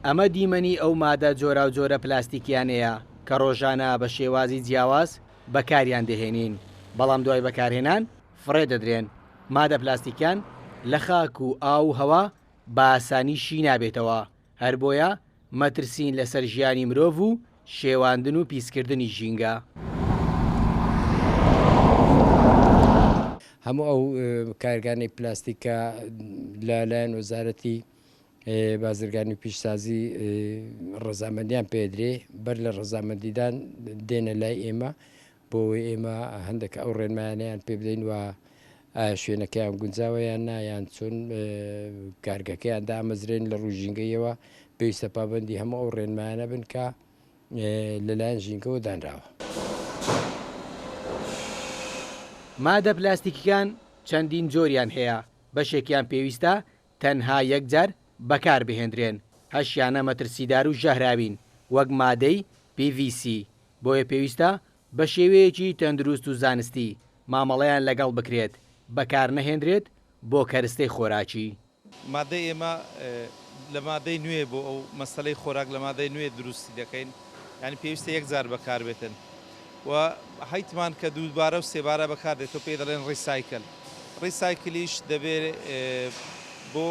ئەمە دیمەنی ئەو مادە جۆراوجۆرە پلاستیکیانەیە کە ڕۆژانە بە شێوازی جیاواز بەکاریان دەهێنین، بەڵام دوای بەکارهێنان فڕێ دەدرێن. مادە پلاستیکیان لە خاک و ئاو و هەوا بە ئاسانی شی نابێتەوە، هەر بۆیە مەترسین لەسەر ژیانی مرۆڤ و شێواندن و پیسکردنی ژینگە. هەموو ئەو کارگانەی پلاستیک کە لە لایەن وەزارەتی بازرگانی و پیشسازی ڕەزامەندیان پێدرێ بەر لە ڕەزامەندیدان دێنە لای ئێمە بۆ ئەوەی ئێمە هەندێک ئەو ڕێنمایانەیان پێ بدەین و ئایا شوێنەکەیان گونجاوە یان نا یان چۆن کارگەکەیان دامەزرێن لە ڕووی ژینگەیەوە پێویستە پابەندی هەموو ئەو ڕێنمایانە بن کە لەلایەن ژینگەوە دانراوە. مادە پلاستیکیکان چەندین جۆریان هەیە، بەشێکیان پێویستە تەنها یەک جار بەکار بهێندرێن، هەشیانە مەترسیدار و ژەهراوین وەک مادەی، PVC، بۆیە پێویستە بەشێوەیەکی تەندروست و زانستی مامەڵەیان لەگەڵ بکرێت، بەکارنەهێندرێت بۆ کەرستەی خۆراکی. مادەی ئێمە لە مادەی نوێ بۆ ئەو مەسەلەی خۆراک لە مادەی نوێ دروستی دەکەین یانی پێویستە یەک جار بەکاربێتن و هەیتمان کە دووبارە و سێبارە بەکاردێتەوە پێی دەڵێن ڕیسایکل ڕیسایکلیش دەبێ بۆ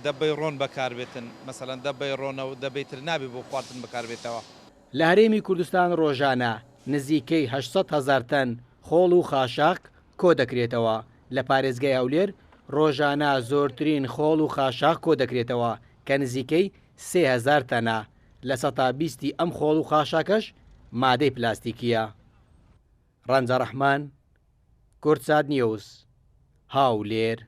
دەبەی ڕۆن بەکاربێتن مەسەلەن دەبەی ڕۆنە و دەبەی تر نابێ بۆ خواردن بەکاربێتەوە. لە هەرێمی کوردستان ڕۆژانە نزیکەی 800 هەزار تەن خۆڵ و خاشاک کۆدەکرێتەوە، لە پارێزگای هەولێر ڕۆژانە زۆرترین خۆڵ و خاشاک کۆدەکرێتەوە کە نزیکەی 3000 تەنە، لە سەتا بیستی ئەم خۆڵ و خاشاکەش مادەی پلاستیکییە. ڕەنجە ڕەحمان، کوردسات نیوز، هەولێر.